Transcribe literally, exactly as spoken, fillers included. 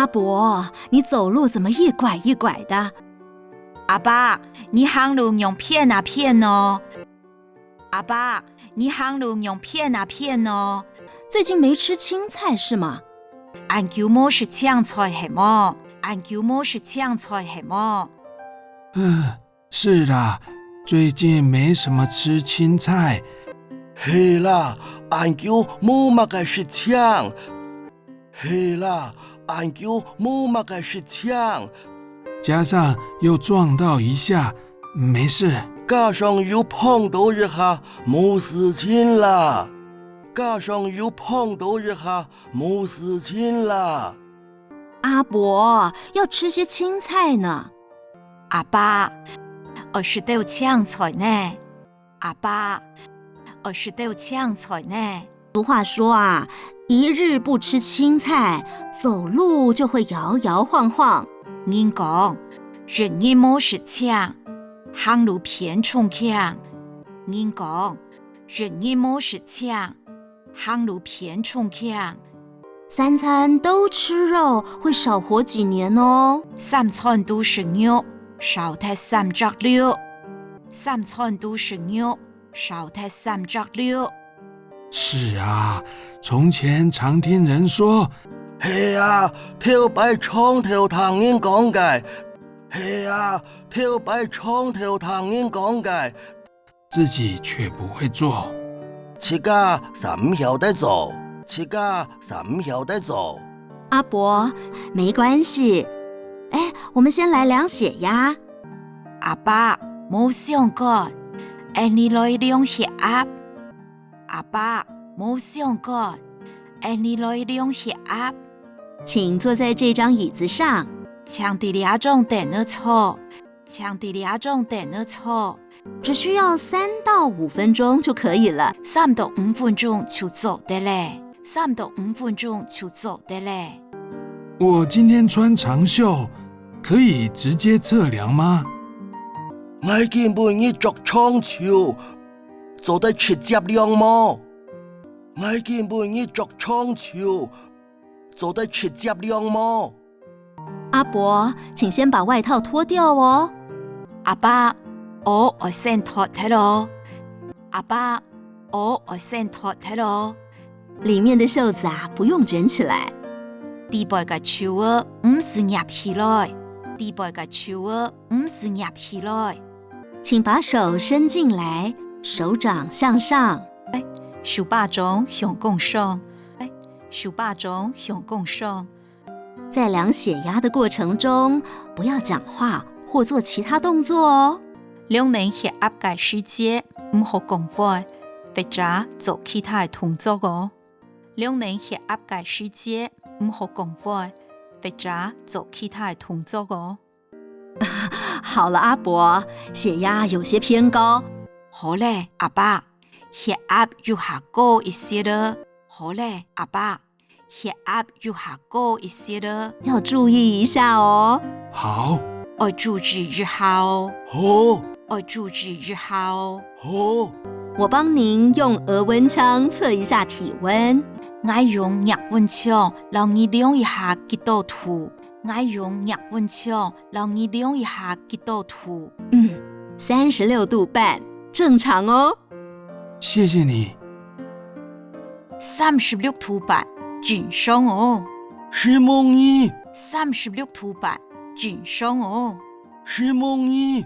阿伯，你走路怎么一拐一拐的？阿伯，你行路仰偏啊偏哦？阿伯，你行路仰偏啊偏哦？最近没吃青菜是吗？恁久無食青菜係無？恁久無食青菜係無？是啦，最近没什么吃青菜。係啦，恁久無麼个食青。係啦，恁久無麼个食青。加上又撞到一下，没事。加上又碰到一下，無事情啦。加上又碰到一下，無事情啦。阿伯，要吃些青菜呢。阿伯，愛食兜青菜呢。阿伯，愛食兜青菜呢。俗话说啊，一日不吃青菜，走路就会摇摇晃晃。人讲，一日無食青，行路偏衝傾。人讲，一日無食青，行路偏衝傾。三餐都吃肉，会少活几年哦。三餐都食肉，少忒三隻六。三餐都食肉，少忒三隻六。是啊，从前常听人说，係啊，头擺常透聽人講个，係啊，頭擺常透聽人講个，自己却不会做。自家煞毋曉得做，自家煞毋曉得做。阿伯，没关系。哎，我们先来量血压。阿伯，無相干，𠊎俚來量血壓。阿伯，無相干，𠊎俚來量血压。请坐在这张椅子上。請在這張凳仔坐。 請在這張凳仔坐。只需要三到五分钟就可以了。三到五分鐘就做得了。三到五分鐘就做得了。我今天穿长袖，可以直接测量吗？𠊎今晡日著长袖，做得直接量無？𠊎今晡日著长袖，做得直接量無？ 阿伯，请先把外套脱掉哦。阿伯，襖愛先脫忒哦。阿伯，襖愛先脫忒哦。里面的袖子啊，不用卷起来。裡背个袖仔毋使夾起來。裡背个袖仔毋使夾起來。请把手伸进来，手掌向上。手巴掌向空上。手巴掌向空上。 在量血压的过程中，不要讲话或做其他动作哦。量等血压个時節，毋好講話，或者做其他个動作哦。量等血壓个時節，毋好講話，或者做其他个動作哦。好了，阿伯，血压有些偏高。好了，阿伯，血壓有較高一息仔。好了，阿伯， 血壓有較高一息仔。要注意一下哦。好。愛注意一下哦。好。愛注意一下哦。好。我帮您用额温枪测一下体温。𠊎用額溫槍摎你量一下幾多度。𠊎用額溫槍摎你量一下幾多度。嗯，三十六度半，正常哦。谢谢你。 三十六度半，正常哦。承蒙你。三十六度半，正常哦。承蒙你。